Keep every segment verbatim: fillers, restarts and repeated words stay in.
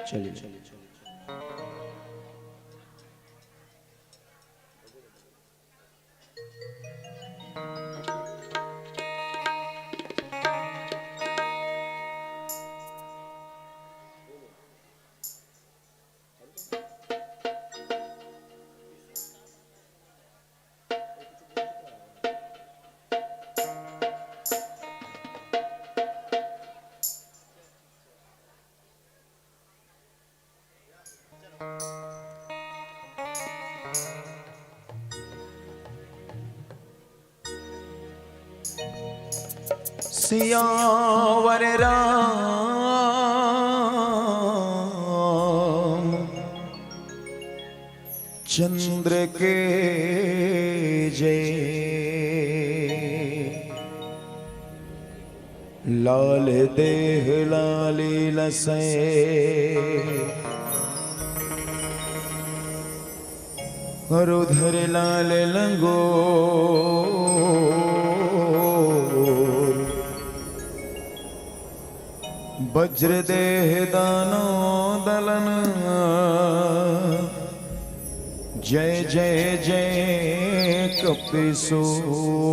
चलिए, चलिए, चलिए। सियावर राम चंद्र के जय। लाल देह लाली लसै, अरु धर लाल लंगोर। वज्र देह दानो दलन, जय जय जय कपिसूर।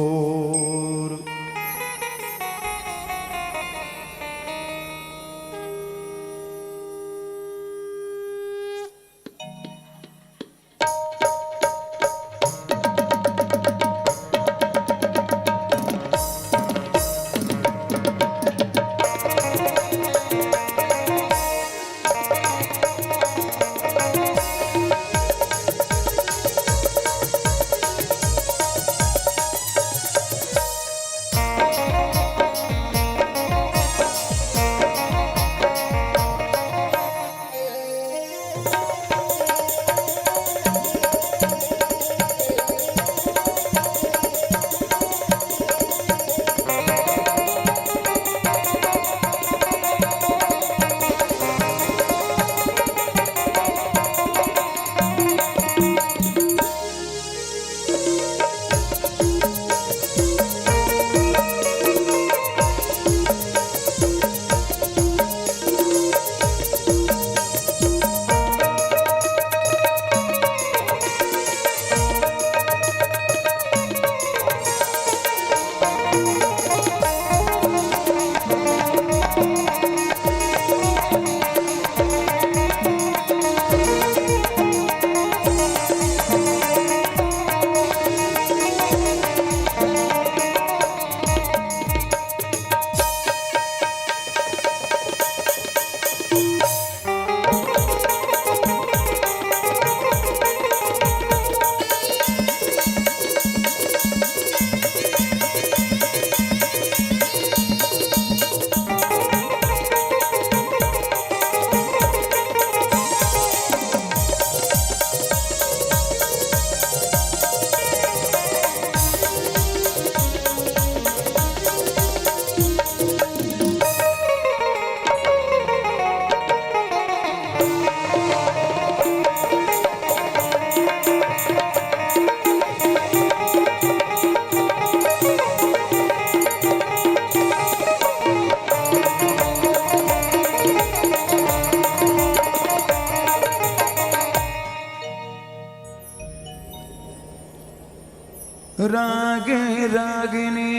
राग रागिनी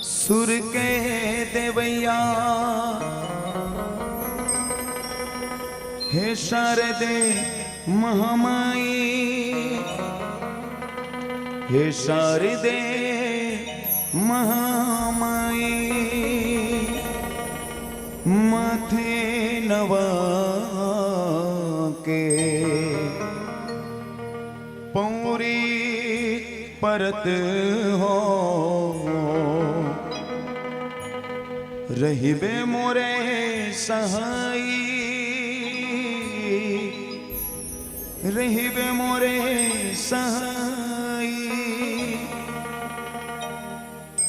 सुर के देवैया, हे शारदे महामाई, हे शारदे महामाई माथे नवा के पौरी परत हो, रहिबे मोरे सहाई, रहिबे मोरे सहाई।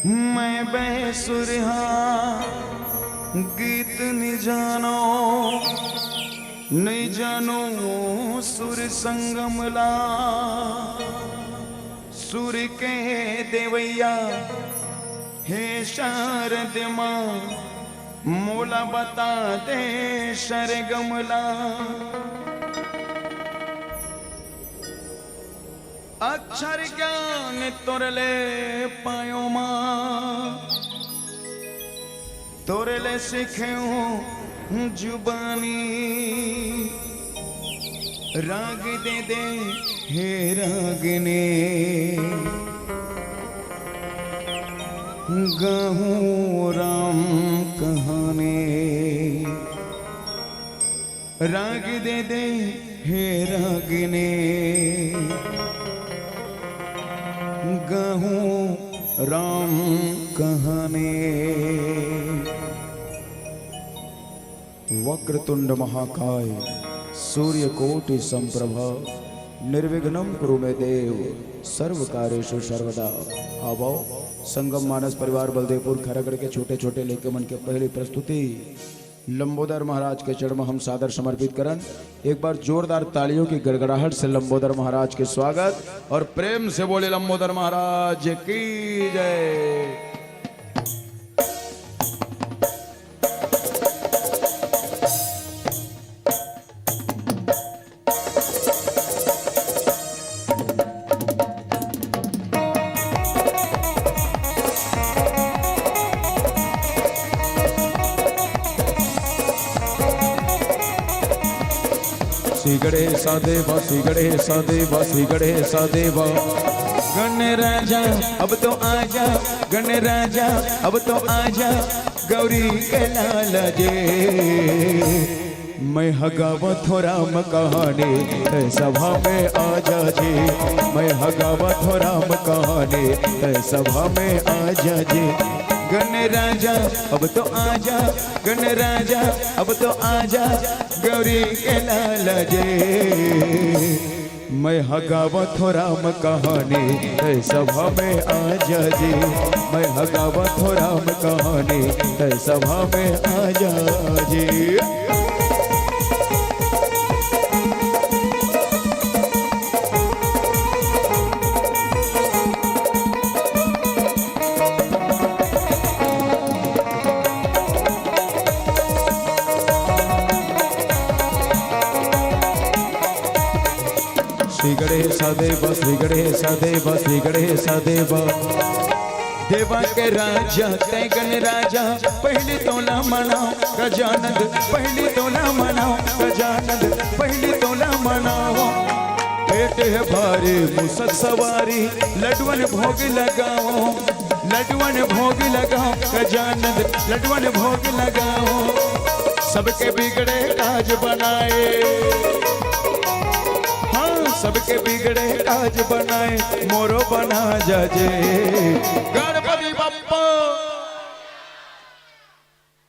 मैं बैसुरहा गीत नि जानो, नि जानो सुर संगम ला। सुर के देवैया हे शारद माँ, मोला बता दे सरगम ला। अक्षर ज्ञान तोर ले पायो माँ, तोर ले सीखेंव जुबानी। राग दे दे हे रागने, गाहूँ राम कहाने। राग दे दे हे रागने, गाहूँ राम कहाने। वक्रतुंड महाकाय, सूर्यकोटि संप्रभा, निर्विघ्नं कुरु मे देव, सर्व कार्येषु सर्वदा। आवो, संगम मानस परिवार बलदेवपुर खैरागढ़ के छोटे छोटे लइके मन के पहली प्रस्तुति लंबोदर महाराज के चरण में हम सादर समर्पित करन। एक बार जोरदार तालियों की गड़गड़ाहट से लंबोदर महाराज के स्वागत और प्रेम से बोले लंबोदर महाराज की जय। श्री गणेशा देवा, श्री गणेशा देवा, श्री गणेशा देवा। गण राजा अब तो आजा, गण राजा अब तो आजा, गौरी के लाल जे। मैं ह गावत हो राम कहानी, तै सभा में आ जा जी। मैं ह गावत हो राम कहानी, तै सभा में आ जा जी। गण राजा अब तो आ जा, गण राजा अब तो आ जा, गौरी के लाल जे। मैं ह गावत हो राम कहानी, तै सभा में आ जा जी। मैं ह गावत हो राम कहानी, तै सभा में आ जा जी। श्री गणेशा देवा, श्री गणेशा देवा, श्री गणेशा देवा। देवा के राजा तै गण राजा, पहली तोला मनाओ गजानंद, पहली तोला मनाओ गजानंद, पहली तोला मनाओ। पेट है भारी मुसक सवारी, लडवन भोग लगाओ, लडवन भोग लगाओ गजानंद, लडवन भोग लगाओ। सबके बिगड़े काज बनाए, हाँ, सबके बिगड़े काज बनाए, मोरो बना जाजे। गणपति बप्पा।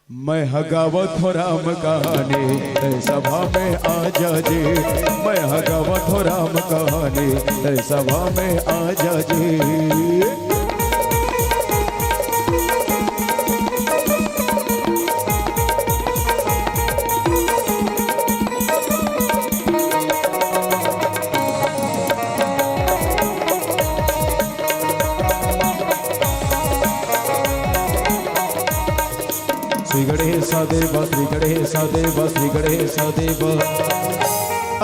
मैं ह गावत हो राम कहानी, तै सभा में आ जाजे। मैं ह गावत हो राम कहानी, तै सभा में आ जाजे। श्री गणेशा देवा, श्री गणेशा देवा, श्री गणेशा देवा।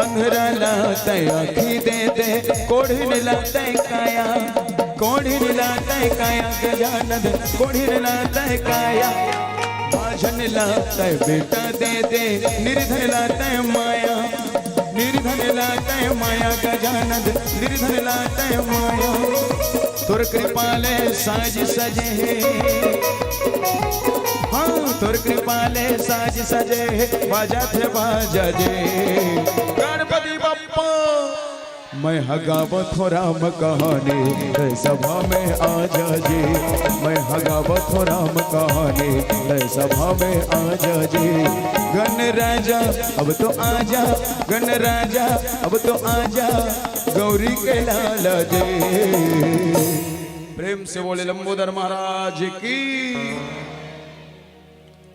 अंधरा ला तै आँखी दे दे, कोढ़िन ला तै काया, कोढ़िन ला तै काया, गजानंद कोढ़िन ला तै काया। बाझन ला तै बेटा दे दे, निर्धन ला तै माया, निर्धन ला तै माया, गजानंद निर्धन ला तै माया। तोर कृपा ले साज सजे हे। हाँ, तोर कृपा ले साज सजे हे, बाजत हे बाजा जे। गणपति बप्पा। मैं ह गावत हो राम कहानी, तै सभा में आ जा जी। मैं ह गावत हो राम कहानी, तै सभा में आ जा जी। गण राजा अब तो आ जा, गण राजा अब तो आ जा, गौरी के लाला जी। प्रेम से बोले लंबोदर महाराज की।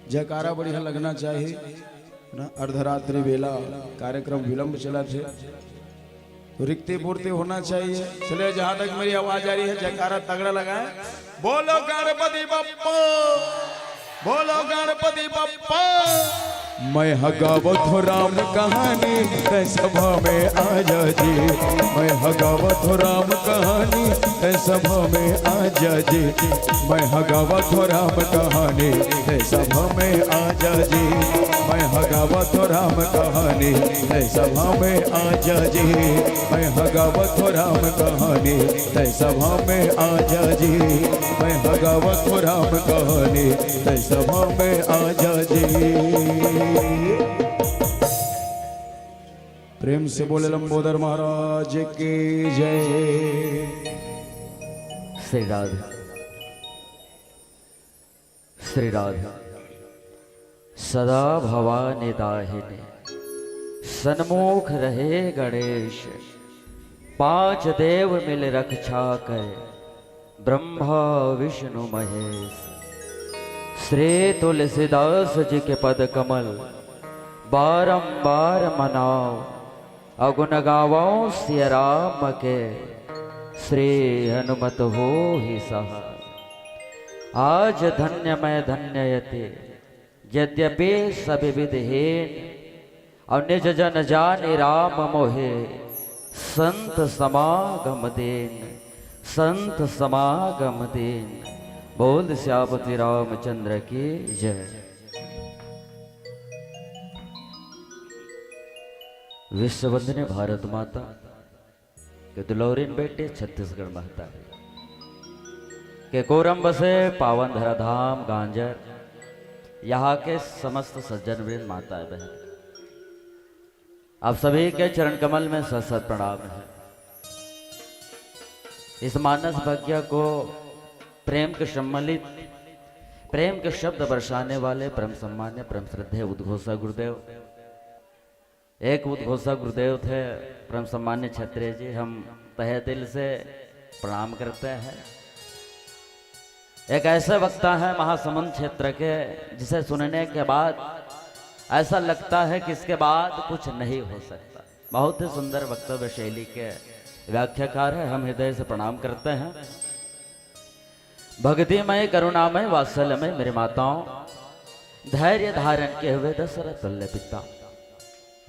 जयकारा बढ़िया लगना चाहिए ना। अर्धरात्रि बेला कार्यक्रम विलंब चलत हे, तो रिक्ति पूर्ति होना चाहिए। चले, जहां तक मेरी आवाज आ रही है, जयकारा तगड़ा लगाएं। बोलो गणपति बप्पा, बोलो गणपति बप्पा। मैं ह गावत हो राम कहानी, तै सभा में आ जा जी। मैं ह गावत हो राम कहानी, तै सभा में आ जा जी। मैं ह गावत हो राम कहानी, तै सभा में आ जा जी। मैं ह गावत हो राम कहानी, तै सभा में आ जा जी। मैं ह गावत हो राम कहानी, तै सभा में आ जा जी। मैं ह गावत हो राम कहानी, तै सभा में आ जा जी। प्रेम से बोले लंबोदर महाराज की जय। श्री राधे, श्री राधे। सदा भवानी दाहिने, सन्मुख रहे गणेश। पांच देव मिल रक्षा करे, ब्रह्मा विष्णु महेश। श्री तुलसीदास जी के पद कमल बारंबार मनाओ, अवगुण गावो सिया राम के, श्री हनुमत होहि सहाय। आज धन्य मैं धन्य अति, यद्यपि सब विधहीन, अउ निज जन जानि राम मोहे, संत समागम दीन, संत समागम दीन। बोल सियापति रामचंद्र की जय। विश्व वंदनीय भारत माता के दुलौरिन बेटी छत्तीसगढ़ महतारी के कोरम बसे पावन धरा धाम गांजर, यहाँ के समस्त सज्जन वृंद, माता बहन, आप सभी के चरण कमल में सत सत प्रणाम है। इस मानस भाग्य को प्रेम के सम्मिलित, प्रेम के शब्द बरसाने वाले परम सम्मान्य, परम श्रद्धेय उद्घोषा गुरुदेव, एक उद्घोषा गुरुदेव थे, परम सम्मान्य क्षत्रिय जी, हम तहे दिल से प्रणाम करते हैं। एक ऐसे वक्ता है महासमुंद क्षेत्र के, जिसे सुनने के बाद ऐसा लगता है कि इसके बाद कुछ नहीं हो सकता। बहुत ही सुंदर वक्तव्य शैली के व्याख्याकार है, हम हृदय से प्रणाम करते हैं। भक्तिमय, करुणामय, वात्सल्यमय मेरी माताओं, धैर्य धारण किए हुए दशरथ तुल्य पिता,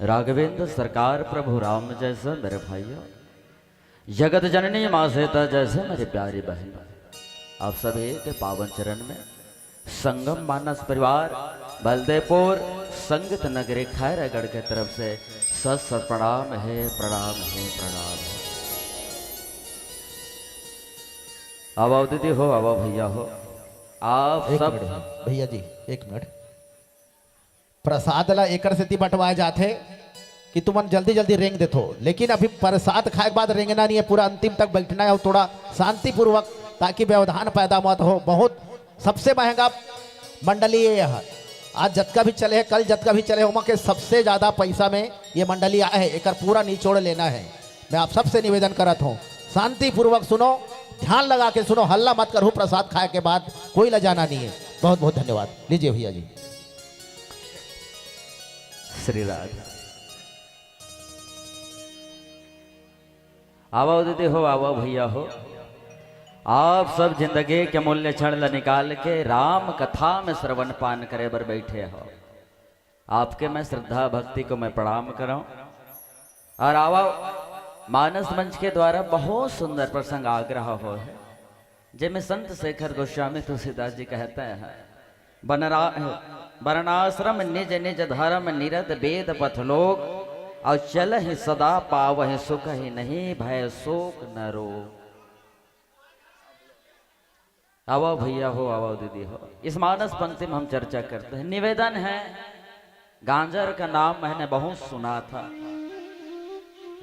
राघवेंद्र सरकार प्रभु राम जैसे मेरे भाइयों, जगत जननी माँ सीता जैसे मेरी प्यारी बहन, आप सभी के पावन चरण में संगम मानस परिवार बलदेवपुर संगीत नगरी खैरागढ़ के तरफ से सत सत प्रणाम है, प्रणाम है, प्रणाम है। आवा दीदी हो, आवा भैया हो, आप एक सब मिनट भैया जी, एक मिनट। प्रसाद ला एकर सेती बंटवाए जाथे कि तुमन जल्दी जल्दी रेंग देथो, लेकिन अभी प्रसाद खाए के बाद रेंगना नहीं है, पूरा अंतिम तक बैठना है और थोड़ा शांतिपूर्वक, ताकि व्यवधान पैदा मत हो। बहुत सबसे महंगा मंडली ये है। आज जतका भी चले है, कल जतका भी चले है, ओमा के सबसे ज्यादा पैसा में ये मंडली आए है, एकर पूरा निचोड़ लेना है। मैं आप सबसे निवेदन करत हूँ, शांतिपूर्वक सुनो, ध्यान लगा के सुनो, हल्ला मत करो। प्रसाद खाए के बाद कोई ला जाना नहीं है। बहुत बहुत धन्यवाद। लीजिए भैया जी। श्री राधे। आवा दीदी हो, आवा भैया हो, आप सब जिंदगी के मूल्य क्षण ला निकाल के राम कथा में श्रवण पान करे बर बैठे हो। आपके मैं श्रद्धा भक्ति को मैं प्रणाम करूं। और आवा, मानस मंच के द्वारा बहुत सुंदर प्रसंग आग्रह हो है, जेमे संत शेखर गोस्वामी तुलसीदास जी कहते हैं, बनरा-, वर्णाश्रम निज निज धर्म निरत वेद पथ लोक, और चलहि सदा पावहि सुखहि नहीं भय शोक न रोग। आवो भैया हो, आवो दीदी हो, इस मानस पंक्ति में हम चर्चा करते हैं। निवेदन है, गांजर का नाम मैंने बहुत सुना था।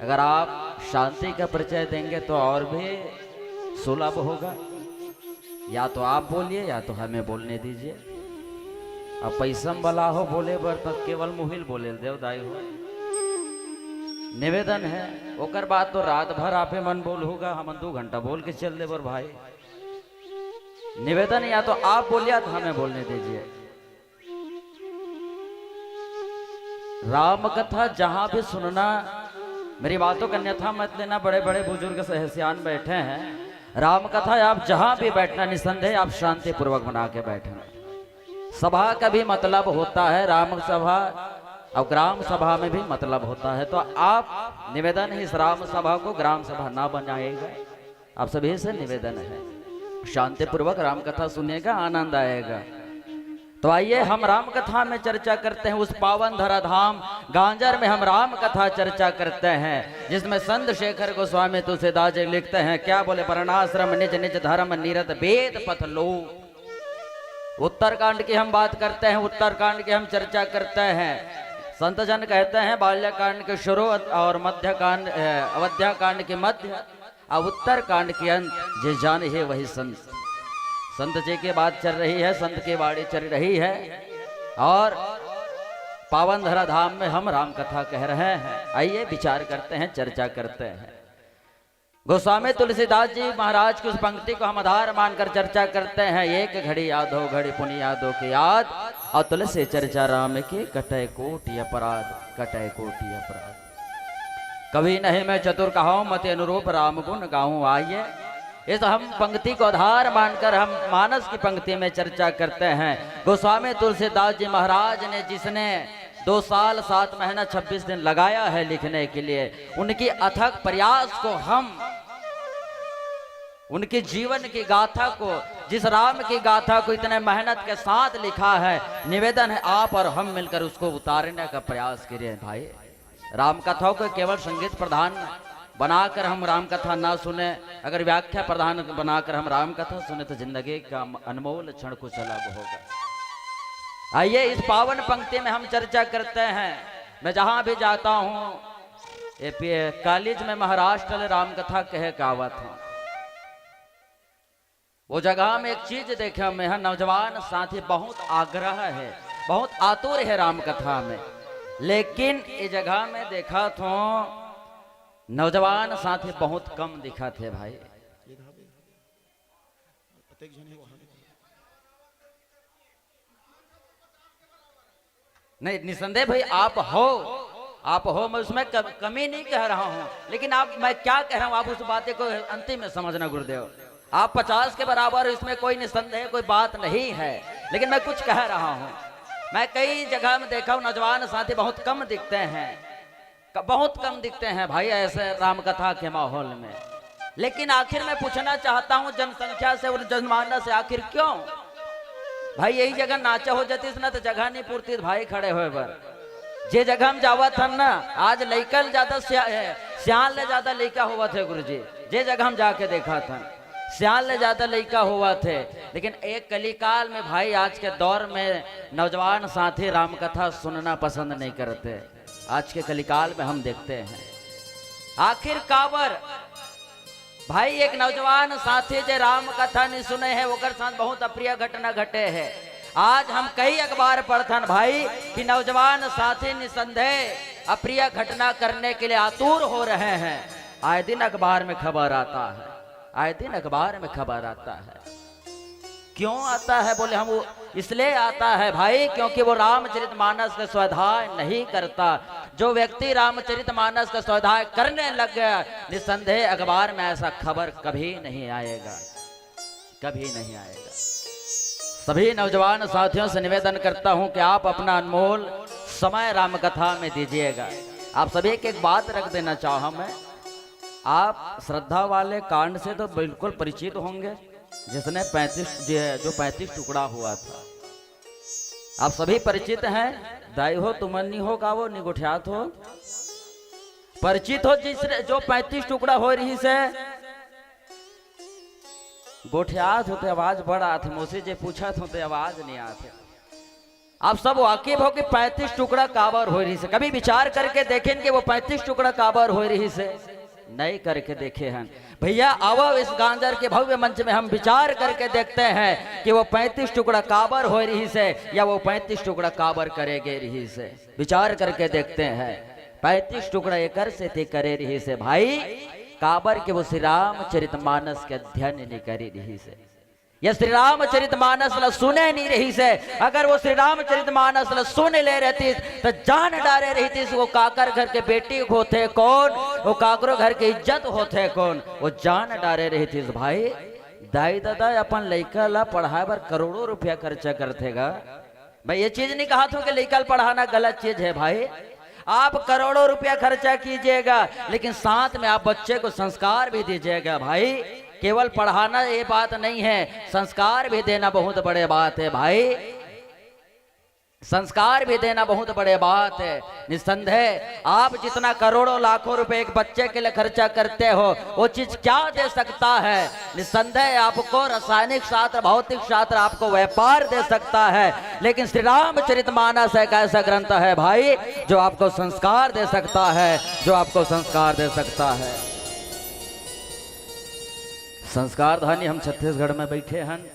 अगर आप शांति का परिचय देंगे तो और भी सुलभ होगा। या तो आप बोलिए या तो हमें बोलने दीजिए। अब पैसम वाला हो बोले बर तो केवल मुहिल बोले देव दाई हो। निवेदन है, ओकर बाद तो रात भर आपे मन बोल होगा, हम दो घंटा बोल के चल देबर भाई। निवेदन, या तो आप बोलिए या तो हमें बोलने दीजिए। राम कथा जहां भी सुनना, मेरी बातों का अन्यथा मत लेना, बड़े बड़े बुजुर्ग सहसियान बैठे हैं। राम कथा आप जहां भी बैठना, निसंदेह आप शांतिपूर्वक बना के बैठना। सभा का भी मतलब होता है, राम सभा और ग्राम सभा में भी मतलब होता है। तो आप निवेदन है, इस राम सभा को ग्राम सभा ना बनाइएगा। आप सभी से निवेदन है, शांतिपूर्वक राम कथा सुनिएगा, आनंद आएगा। तो आइए, हम राम कथा में चर्चा करते हैं। उस पावन धराधाम गांजर में हम राम कथा चर्चा करते हैं, जिसमें संत शेखर गोस्वामी तुलसीदास जी लिखते हैं, क्या बोले, वर्णाश्रम निज निज धर्म निरत वेद पथ लोक। उत्तरकांड की हम बात करते हैं, उत्तरकांड की हम चर्चा करते हैं। संत जन कहते हैं, बाल्यकांड के शुरू और मध्य कांड, अ, अवध्या कांड के मध्य और उत्तर कांड के अंत, जे जाने है वही संत। संत जी की बात चल रही है, संत की वाणी चल रही है और पावन धरा धाम में हम राम कथा कह रहे हैं। आइए, विचार करते हैं, चर्चा करते हैं। गोस्वामी तुलसीदास जी महाराज की उस पंक्ति को हम आधार मानकर चर्चा करते हैं, एक घड़ी आधो घड़ी पुनि आधो के याद, और तुलसी चर्चा राम के, कटै कोटि अपराध, कटै कोटि अपराध। कवि नहीं मैं चतुर कहाऊं, मति अनुरूप राम गुण गाऊं। आइए, इस हम पंक्ति को आधार मानकर हम मानस की पंक्ति में चर्चा करते हैं। गोस्वामी तुलसीदास जी महाराज ने, जिसने दो साल सात महीना छब्बीस दिन लगाया है लिखने के लिए, उनकी अथक प्रयास को हम, उनके जीवन की गाथा को, जिस राम की गाथा को इतने मेहनत के साथ लिखा है, निवेदन है आप और हम मिलकर उसको उतारने का प्रयास करें भाई। राम कथाओं को केवल संगीत प्रधान बनाकर हम राम कथा ना सुने, अगर व्याख्या प्रधान बनाकर हम राम कथा सुने तो जिंदगी का अनमोल क्षण कुछ अलग होगा। आइए, इस पावन पंक्ति में हम चर्चा करते हैं। मैं जहां भी जाता हूं, ये पी-, कॉलेज में महाराष्ट्र ले राम कथा कहे के आवत हूं। वो जगह में एक चीज देखे, मैं हा नौजवान साथी बहुत आग्रह है, बहुत आतुर है राम कथा में, लेकिन ये जगह में देखा थो नौजवान साथी बहुत कम दिखा थे भाई। नहीं, निसंदेह भाई, आप हो, आप हो, मैं उसमें कम, कमी नहीं कह रहा हूँ, लेकिन आप, मैं क्या कह रहा हूँ, आप उस बातें को अंतिम में समझना गुरुदेव। आप पचास के बराबर हो, इसमें कोई निसंदेह, कोई बात नहीं है, लेकिन मैं कुछ कह रहा हूँ। मैं कई जगह में देखा हूँ, नौजवान साथी बहुत कम दिखते हैं, क-, बहुत कम दिखते हैं भाई ऐसे रामकथा के माहौल में। लेकिन आखिर मैं पूछना चाहता हूँ, जनसंख्या से और जनमानस से, आखिर क्यों? भाई, यही जगह नाचा हो जातीस ना, तो जगह नहीं पूरतीस भाई खड़े होए बर। जे जगह हम जावत हन ना, आज लइका ले ज्यादा सिया-, ए, सियान ले ज्यादा लइका होवत हे गुरुजी। जे जगह हम जाके देखत हन, सियान ले ज्यादा लइका होवत हे। लेकिन एक कलिकाल में भाई, आज के दौर में नौजवान साथी रामकथा सुनना पसंद नहीं करते। आज के कलिकाल में हम देखते हैं, आखिर काबर भाई, एक नौजवान साथी जे राम कथा नहीं सुने हैं, ओकर साथ बहुत अप्रिय घटना घटे है। आज हम कई अखबार पढ़थन भाई कि नौजवान साथी निसंदेह अप्रिय घटना करने के लिए आतुर हो रहे हैं। आए दिन अखबार में खबर आता है, आए दिन अखबार में खबर आता है। क्यों आता है? बोले, हम वो इसलिए आता है भाई, क्योंकि वो रामचरित मानस का स्वाध्याय नहीं करता। जो व्यक्ति रामचरित मानस का स्वाध्याय करने लग गया, निसंदेह अखबार में ऐसा खबर कभी नहीं आएगा, कभी नहीं आएगा। सभी नौजवान साथियों से निवेदन करता हूं कि आप अपना अनमोल समय रामकथा में दीजिएगा। आप सभी की एक बात रख देना चाहा मैं, आप श्रद्धा वाले कांड से तो बिल्कुल परिचित होंगे, जिसने पैंतीस, जो जो पैंतीस टुकड़ा हुआ था। आप सभी परिचित हैं, दाई हो, तुमन नहीं हो का वो निगोठियात हो, परिचित हो, जिसने, जो पैंतीस टुकड़ा हो रही से, गोठियात हो ते आवाज बड़ आथे, मोसे जे पूछत हो ते आवाज नहीं आथे। आप सब वाकिफ हो कि पैंतीस टुकड़ा काबर होय रहिस हे? कभी विचार करके देखेन कि वो पैंतीस टुकड़ा काबर होय रहिस हे? नहीं करके देखे हन। भैया, आवो इस गांजर के भव्य मंच में हम विचार करके देखते हैं कि वो पैंतीस टुकड़ा काबर होय रहिस हे या वो पैंतीस टुकड़ा काबर करे गे रहिस हे। विचार करके देखते हैं, पैंतीस टुकड़ा एकर सेती करे रहिस हे भाई, काबर के वो श्री रामचरित मानस के अध्ययन नहीं करे रहिस हे। या श्री रामचरित मानस ला सुने नहीं रहिस हे। अगर वो श्री रामचरित मानस ला सुन ले रहतिस, त जान डारे रहतिस, वो काकर घर के बेटी होथे कौन, वो काकरो घर के इज्जत होथे कौन, वो जान डारे रहतिस भाई। दाई ददा अपन लइका ला पढ़ाए बर करोड़ों रुपया खर्चा करथे गा। मैं ये चीज नहीं कहा था कि लइका ला पढ़ाना गलत चीज है भाई। आप करोड़ों रुपया खर्चा कीजिएगा, लेकिन साथ में आप बच्चे को संस्कार भी दीजिएगा भाई। केवल पढ़ाना ये बात नहीं है, संस्कार भी देना बहुत बड़े बात है भाई। संस्कार भी देना बहुत बड़े बात है। निस्संदेह आप जितना करोड़ों लाखों रुपए एक बच्चे के लिए खर्चा करते हो, वो चीज क्या दे सकता है? निस्संदेह आपको रासायनिक शास्त्र, भौतिक शास्त्र आपको व्यापार दे सकता है, लेकिन श्री रामचरित मानस एक ऐसा ग्रंथ है भाई, जो आपको संस्कार दे सकता है, जो आपको संस्कार दे सकता है। संस्कार धानी हम छत्तीसगढ़ में बैठे हैं,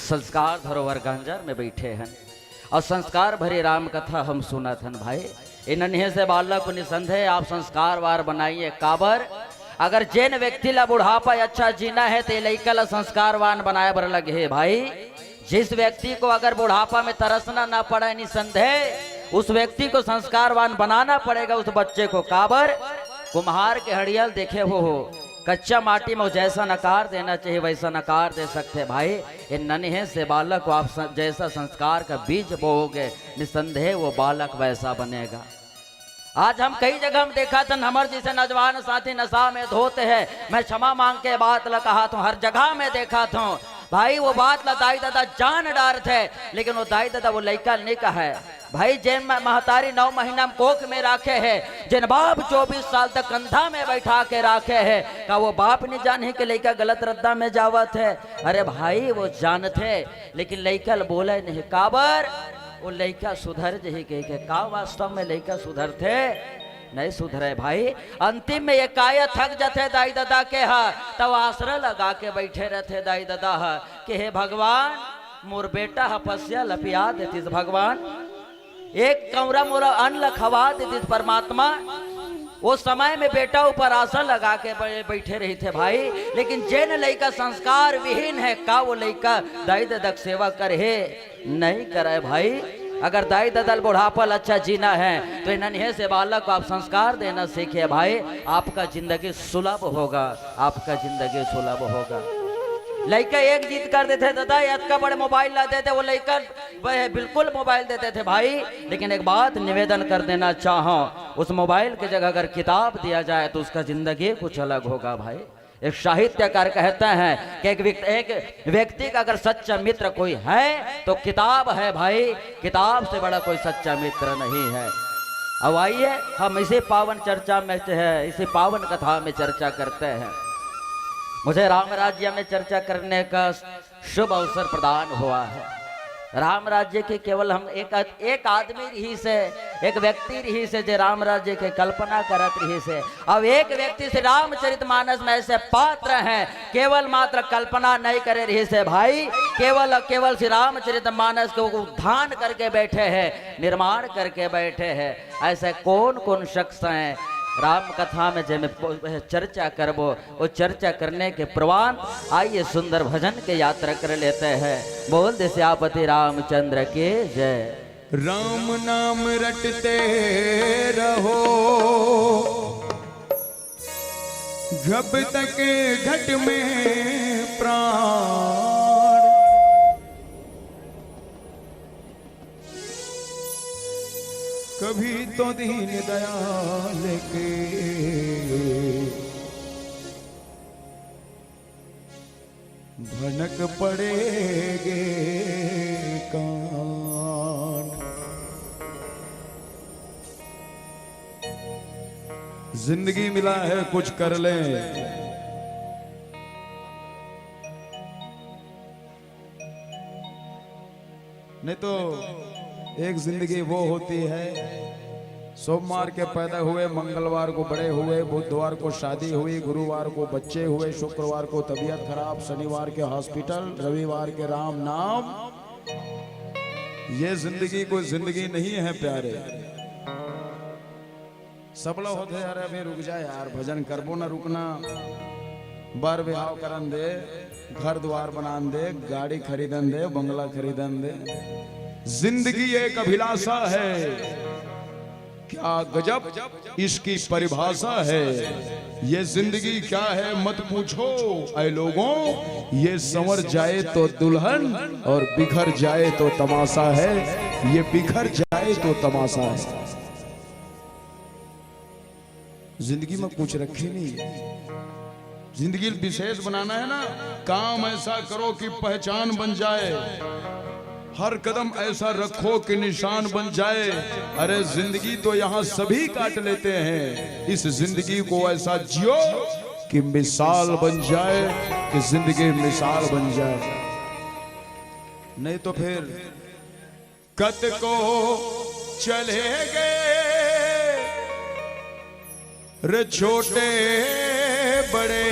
संस्कार धरोहर गांजर में बैठे हैं और संस्कार भरी राम कथा हम सुनत हन भाई। ए नन्हे से बालक को निसंदेह आप संस्कारवार बनाइए। काबर? अगर जेन व्यक्ति ला बुढ़ापा अच्छा जीना है, तो ये लइका ला संस्कारवान बनाए बर लगे हे भाई। जिस व्यक्ति को अगर बुढ़ापा में तरसना ना पड़े, निसंदेह उस व्यक्ति को संस्कारवान बनाना पड़ेगा, उस बच्चे को। काबर? कुम्हार के हड़ियल देखे हो, हो कच्चा माटी में जैसा नकार देना चाहिए, वैसा नकार दे सकते हैं भाई। ये नन्हे से बालक को आप स-, जैसा संस्कार का बीज बोओगे, निसंदेह वो बालक वैसा बनेगा। आज हम कई जगह हम देखा था, हमर जैसे नौजवान साथी नशा में धोते हैं। मैं क्षमा मांग के बात ला कहा था, हर जगह में देखा था भाई, वो बात ला दाई दादा जान डारथे, लेकिन वो दाई दादा वो लइका नहीं कहे। भाई, जेन म-, महतारी नौ महीना में कोख में राखे है, जेन बाप चौबीस साल तक कंधा में बैठा के राखे है, का वो बाप नहीं जाने के लइका गलत रद्दा में जावत है? अरे भाई, वो जानथे, लेकिन लइका ल बोले नहीं। काबर? वो लइका सुधर जही कह के। का वास्तव में लइका सुधरथे? नहीं सुधरे भाई। अंतिम में ये काय थक जथे दाई ददा के ह, तब आसरा लगा के बैठे रहथे दाई ददा ह कि हे भगवान, मोर बेटा ह पसिया लपिया देतिस भगवान, एक कौरा मोरा अन्न ल खवा देतिस परमात्मा। वो समय में बेटा ऊपर आशा लगा के बै-, बैठे रहिथे भाई, लेकिन जेन लइका संस्कार विहीन है, का वो लइका दाई ददा के सेवा करहे? नहीं करे भाई। अगर दाई ददा ल बुढ़ापा ल अच्छा जीना है, तो ये नन्हे से बालक को आप संस्कार देना सीखे भाई, आपका जिंदगी सुलभ होगा, आपका जिंदगी सुलभ होगा। लइका एक जिद कर देथे, "दादा, ये अतका बड़े मोबाइल ला देते," वो लइका वह बिल्कुल मोबाइल देते थे भाई। लेकिन एक बात निवेदन कर देना चाहूं, उस मोबाइल की जगह अगर किताब दिया जाए, तो उसका जिंदगी कुछ अलग होगा भाई। एक साहित्यकार कहते हैं कि एक व्यक्ति, एक व्यक्ति का अगर सच्चा मित्र कोई है, तो किताब है भाई, किताब से बड़ा कोई सच्चा मित्र नहीं है। अब आइए, हम इसी पावन चर्चा में से है, इसी पावन कथा में चर्चा करते हैं। मुझे राम राज्य में चर्चा करने का शुभ अवसर प्रदान हुआ है। राम राज्य के केवल हम एक, एक आदमी रहिस हे, एक व्यक्ति रहिस हे, जे राम राज्य के कल्पना करत रहिस हे। अब एक व्यक्ति श्री रामचरित मानस में ऐसे पात्र हैं, केवल मात्र कल्पना नहीं करे रहिस हे भाई, केवल, केवल श्री रामचरित मानस को उद्धान करके बैठे हैं, निर्माण करके बैठे हैं। ऐसे कौन कौन शख्स हैं राम कथा में, जे में चर्चा करबो, वो चर्चा करने के प्रवान, आइए सुंदर भजन के यात्रा कर लेते हैं। बोल दे सियापति रामचंद्र की जय। राम नाम रटते रहो, जब तक घट में प्राण, कभी तो दीन दयाल के भनक पड़ेगे कान। जिंदगी मिला है, कुछ कर लें। नहीं तो एक जिंदगी वो होती है, सोमवार के पैदा हुए, मंगलवार को बड़े हुए, बुधवार को शादी हुई, गुरुवार को बच्चे हुए, शुक्रवार को तबीयत खराब, शनिवार के हॉस्पिटल, रविवार के राम नाम। ये जिंदगी कोई जिंदगी नहीं है प्यारे। सबला होथे, "अरे अभी रुक जा यार, भजन करबो ना, रुकना, बर बिहाव करन दे, घर दुआर बनान दे, गाड़ी खरीदन दे, बंगला खरीदन दे।" जिंदगी एक अभिलाषा है, क्या गजब इसकी परिभाषा है। ये जिंदगी क्या है मत पूछो, ऐ लोगों, ये संवर जाए तो दुल्हन और बिखर जाए तो तमाशा है। ये बिखर जाए तो तमाशा है। जिंदगी में कुछ रखे नहीं। जिंदगी विशेष बनाना है ना, काम ऐसा करो कि पहचान बन जाए, हर कदम ऐसा रखो कि निशान बन जाए। अरे जिंदगी तो यहाँ सभी काट लेते हैं, इस जिंदगी को ऐसा जियो कि मिसाल बन जाए, कि जिंदगी मिसाल बन जाए। नहीं तो फिर कतको चले गए रे छोटे बड़े,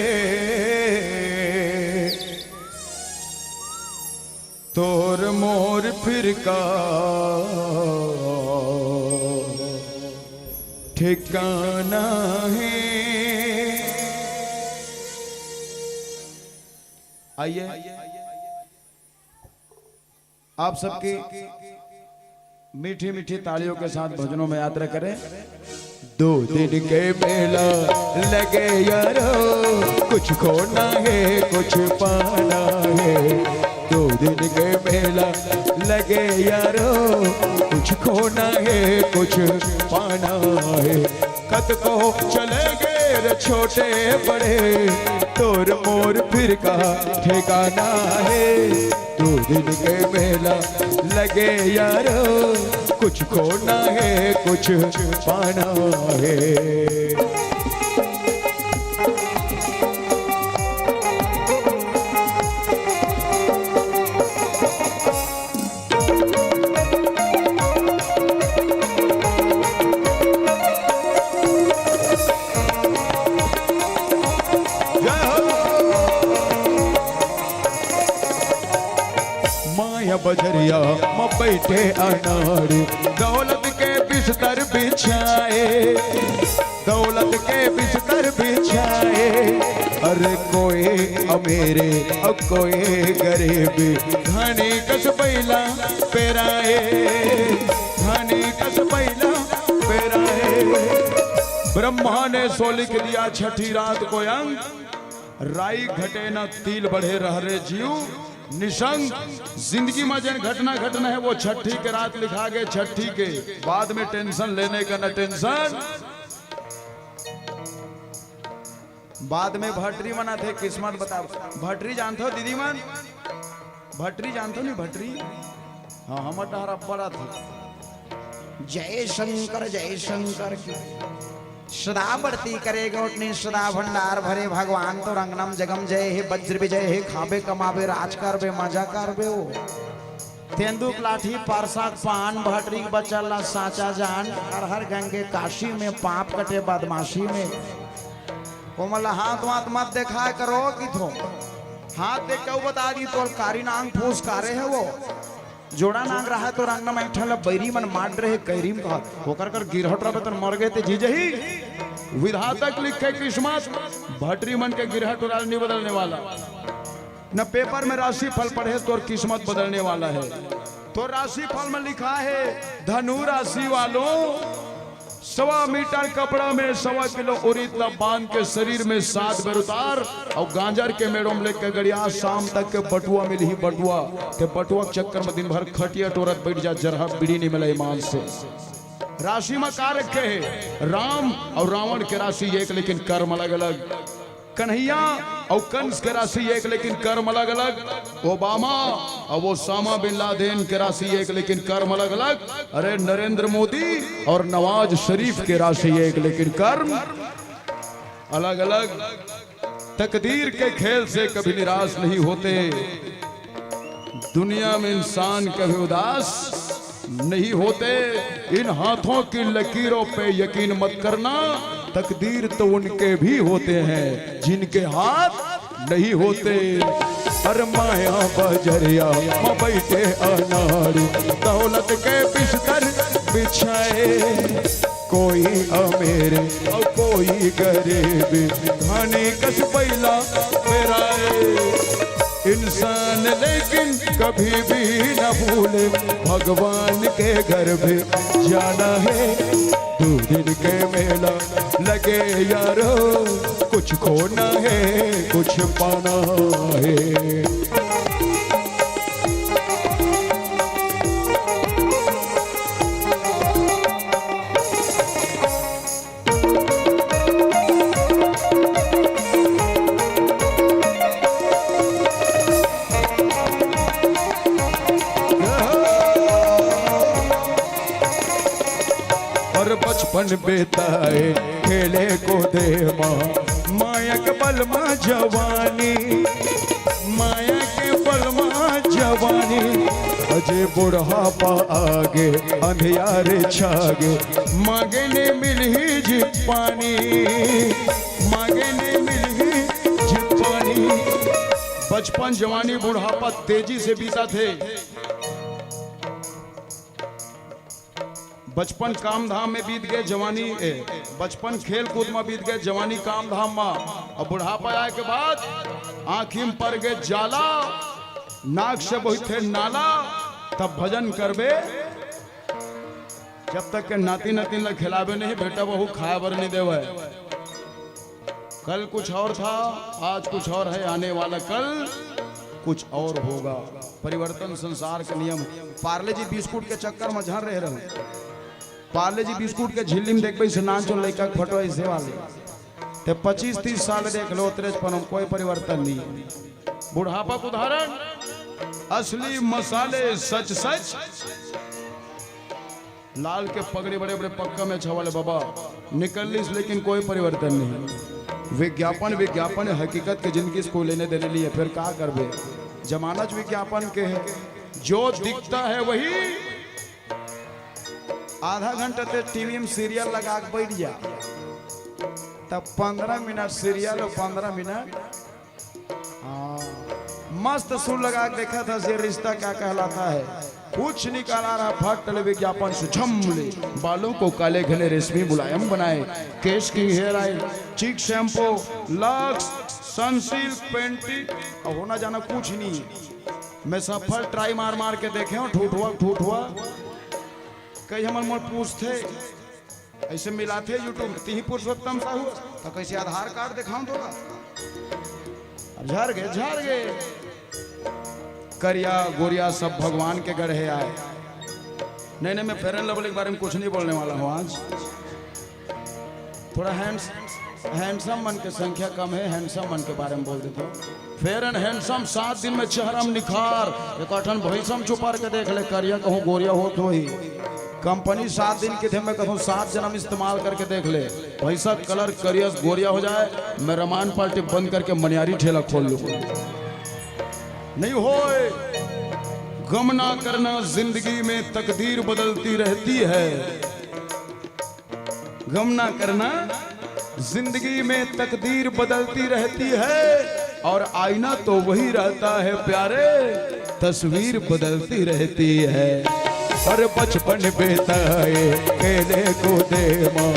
तोर मोर फिर का ठिकाना है। आइए, आप सबकी मीठी मीठी तालियों के साथ भजनों में यात्रा करें। दो दिन के मेला लगे यारो, कुछ खोना है, कुछ पाना है। दो दिन के मेला लगे यारो, कुछ खोना है, कुछ पाना है। कतको चले गए रे छोटे बड़े, तोर मोर फिर का ठिकाना है। दो दिन के मेला लगे यारो, कुछ खोना है, कुछ पाना है। जय हो। माया बजरिया म बैठे अनाड़ी, दौलत के बिस्तर बिछाए, दौलत के बिस्तर बिछाए। अरे कोई अमीरे और कोई गरीबी, धनी कस बैला पेराए, धनी कस बैला पेराए। ब्रह्मा ने सो लिख दिया छठी रात को अंक, राई घटे ना तिल बढ़े रह रे जीव। निशंक जिंदगी में जन घटना घटना है वो छठी के रात लिखा गए, छठी के बाद में टेंशन लेने का न टेंशन। बाद में भटरी मन आथे, किस्मत बता। भटरी जानथो दीदी मन? भटरी जानथो नहीं भटरी? हाँ, हमर डहर अब्बड़ आथे। जय शंकर, जय शंकर की। सदा बढ़ती करे गोटनी, सदा भंडार भरे भगवान तोर अंगनम जगम जय हे, वज्र विजय हे, खाबे कमाबे राज करबे मजा करबे ओ। तेंदूक लाठी परसा पान भटरी के बचल ला साचा जान, हर हर गंगे काशी में पाप कटे बदमाशी में। ओमन ला हाथ वाथ मत देखाय करो कि थो। हाथ देख के बता दी तोर कारी नांग फूस कारे हे वो। जोड़ा नांग रहा तो रंग न मैठा ला बैरी मन मार रहे कैरी में कहा। ओकर कर गिरहट रहे तन मर गए ते जी जही। विधाता के लिखे किस्मत, भटरी मन के गिरहट उड़ाल नहीं बदलने वाला। न पेपर में राशिफल पढ़े तोर किस्मत बदलने वाला है। तो राशिफल में लिखा है, धनु राशि वालों, सवा मीटर कपड़ा में सवा किलो उरीद ला बांध के शरीर में सात बेर उतार और गांजर के मेड़ो में लेके गड़िया, शाम तक के बटुआ मिलही बटुआ। ते बटुआ के चक्कर में दिन भर खटिया टोरत बैठ जा, जरहा बीड़ी नहीं मिला ईमान से। राशि में का रखे है? राम और रावण के राशि एक, लेकिन कर्म अलग अलग। कन्हैया और कंस के राशि एक, लेकिन कर्म अलग अलग। ओबामा और ओसामा बिन लादेन के राशि एक, लेकिन कर्म अलग अलग। अरे, नरेंद्र मोदी और नवाज शरीफ के राशि एक, लेकिन कर्म अलग अलग। तकदीर के खेल से कभी निराश नहीं होते। दुनिया में इंसान कभी उदास नहीं होते। इन हाथों की लकीरों पे यकीन मत करना, तकदीर तो उनके भी होते हैं जिनके हाथ नहीं होते। अरे माया बजरिया में बैठे अनाड़ी, दौलत के बिस्तर बिछाए, कोई अमीर और कोई गरीब, धानी कस बैला बेराए। इंसान लेकिन कभी भी न भूले, भगवान के घर भी जाना है। दो दिन के मेला लगे यारो, कुछ खोना है, कुछ पाना है। और बचपन बिताए खेले कूदे माँ, माया के बल माँ जवानी, माया के बल माँ जवानी। अजय बुढ़ापा आगे, अंधियारे छागे, मांगे ने मिलही जी पानी, मांगे ने मिलही जी पानी। बचपन, जवानी, बुढ़ापा तेजी से बीता थे। बचपन काम धाम में बीत गए, जवानी ए, बचपन खेल कूद में बीत गए, जवानी काम धाम में। अब बुढ़ापा आए के बाद आँखी में पड़ गए जाला, नाक से बहिथे नाला, तब भजन करबे। जब तक के नाती नतिन ला खिलाबे नहीं, बेटा बहू खाए बर नहीं देवे। कल कुछ और था, आज कुछ और है, आने वाला कल कुछ और होगा। परिवर्तन संसार का नियम। पार्ले जी बिस्कुट के चक्कर में झन रह रहे। पार्ले जी बिस्कुट के झिल्ली में देखबे से नान चो लइका के फोटो ऐसे वाले। ते पच्चीस तीस साल देख लो, उतरे पन कोई परिवर्तन नहीं। बुढ़ापा का उदाहरण, असली मसाले सच सच। लाल के पगड़ी बड़े बड़े पक्का में छवाले बाबा निकल लीस, लेकिन कोई परिवर्तन नहीं। विज्ञापन, विज्ञापन है, हकीकत के जिंदगी से कोई लेने देने नहीं है। फिर का करबे, जमाना च विज्ञापन के है। जो दिखता है वही। आधा घंटा ते टीवी में सीरियल लगा के बैठ जा, तब पंद्रह मिनट सीरियल और पंद्रह मिनट हाँ, मस्त सुर लगा के देखा था, ये रिश्ता क्या कहलाता है। कुछ निकाला रहा, फट ले विज्ञापन से झम ले। बालों को काले घने रेशमी मुलायम बनाए, केश किंग हेयर ऑयल, चिक शैम्पू, लक्स, सनसिल्क, पेंटी, और होना जाना कुछ नहीं। मैं सफल ट्राई मार मार के देखे हूँ, ठूठुआ ठूठुआ। कई हमर मोर पूछते, ऐसे मिलाथे YouTube, तिही पुरुषोत्तम साहू, तो कैसे आधार कार्ड दिखाऊं तोला? अब झर गए, झर गए। करिया गोरिया सब भगवान के गढ़े आए। नहीं, नहीं, मैं फेयर एंड लवली के बारे में कुछ नहीं बोलने वाला हूँ आज। थोड़ा हैंड्स हैंडसम मन के संख्या कम है, हैंडसम मन के बारे में बोल देता हूँ। फेयर एंड हैंडसम, सात दिन में चेहरा में निखार। एक ठन भैंसम चुपार के देख ले, करिया कहूँ गोरिया होत होही। कंपनी सात दिन के थे, मैं कहूँ सात जन्म इस्तेमाल करके देख ले, भैंसा कलर करिया से गोरिया हो जाए। मैं रामायण पार्टी बंद करके मनियारी ठेला खोल लूँ। नहीं होए, गम ना करना, जिंदगी में तकदीर बदलती रहती है। गम ना करना, जिंदगी में तकदीर बदलती रहती है और आईना तो वही रहता है प्यारे, तस्वीर बदलती रहती है। और बचपन बिताए खेले कूदे माँ,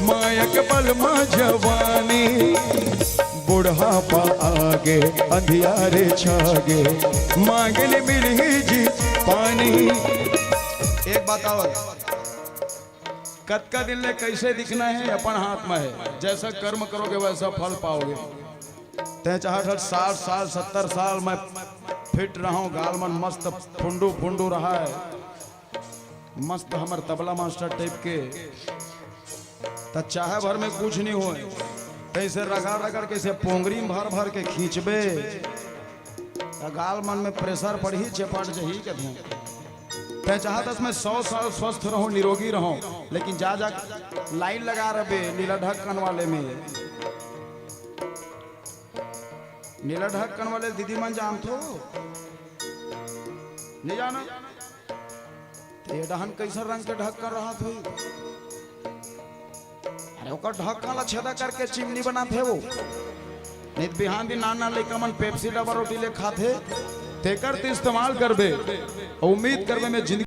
मायक बल माँ जवानी। बुढ़ापा आगे, अंधियारे छागे, मांगन मिलही जी पानी। एक बात और, कतका दिन ले कैसे दिखना है, अपन हाथ में है। जैसा कर्म करोगे, वैसा फल पाओगे। तैं चाहत हस साठ साल, सत्तर साल मैं फिट रहूं, गाल मन मस्त फुंडू फुंडू रहा है, मस्त हमर तबला मास्टर टाइप के, त चाहे भर में कुछ नहीं होए, तैसे रगड़ रगड़ के, से पोंगरी में भर भर के खींचबे, त गाल मन में प्रेशर पड़ही, चेपट जही के धूं। तैं चाहत हस मैं सौ साल स्वस्थ रहूं, निरोगी रहूं, लेकिन जा जा लाइन लगा रहे नीला ढक्कन वाले में। नीला ढक्कन वाले दीदी मन जानथो, नहीं जाना। तो ये डहन कैसा रंग के ढक्कन रहत होही? अरे, ओकर ढक्कन ला छेदा करके चिमनी बनाथे वो। नहीं तो बिहान दिन नान नान लइका मन पेप्सी डबल रोटी ले खाथे, तेकर तो इस्तेमाल करबे। अउ उम्मीद करबे मैं जिंदगी